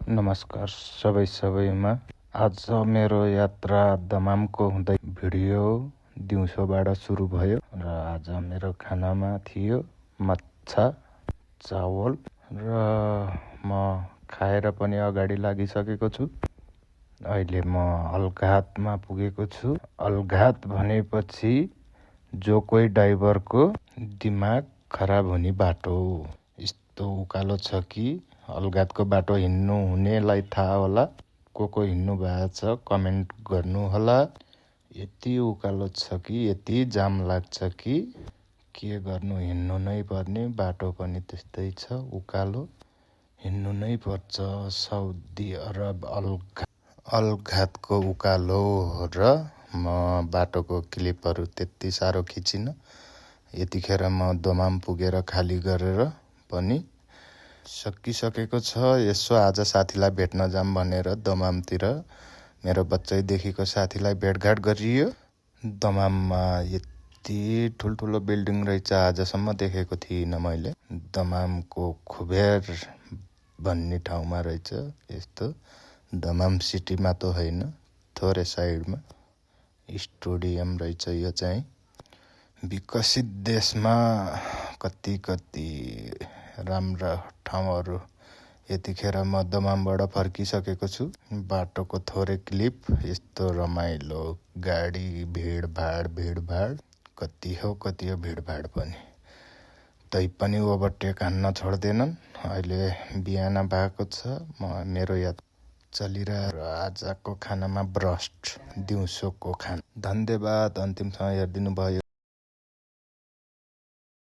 नमस्कार सबैमा। आज मेरो यात्रा दमामको हुँदै भिडियो दिउँसोबाट सुरु भयो र आज मेरो खानामा थियो माछा चावल र म खाएर पनि अगाडि लागिसकेको छु। अहिले म अलघाटमा पुगेको छु। अलघाट भनेपछि जो कोही ड्राइभरको दिमाग खराब हुने बाटो। यस्तो उकालो छ कि अलघाटको बाटो हिँड्नु हुनेलाई थाहा होला। को हिँड्नु भएको छ कमेन्ट गर्नु होला। यति उकालो छ कि यति जाम लाग्छ कि के गर्नु, हिँड्नु नै पर्ने। बाटो पनि त्यस्तै छ, उकालो हिँड्नु नै पर्छ। साउदी अरब अलघाटको उकालो र म बाटोको क्लिपहरू त्यति साह्रो खिचिन। यतिखेर म दमाम पुगेर खाली गरेर पनि सकिसकेको छ। यसो आज साथीलाई भेट्न जाम भनेर दमामतिर मेरो बच्चैदेखिको साथीलाई भेटघाट गरियो। दमाममा यति ठुल्ठुलो बिल्डिङ रहेछ, आजसम्म देखेको थिइनँ मैले। दमामको खुबेर भन्ने ठाउँमा रहेछ यस्तो। दमाम सिटीमा त होइन, थोरै साइडमा स्टेडियम रहेछ। यो चाहिँ विकसित देशमा कति राम्रा ठाउँहरू। यतिखेर म दमामबाट फर्किसकेको छु। बाटोको थोरै क्लिप। यस्तो रमाइलो गाडी, भिडभाड कति हो भिडभाड पनि। तैपनि ओभरटेक हान्न छोड्दैनन्। अहिले बिहान भएको छ, मेरो यात्रा चलिरहेको। आजको खानामा ब्रस्ट, दिउँसोको खाना। धन्यवाद अन्तिमसम्म हेरिदिनु भयो।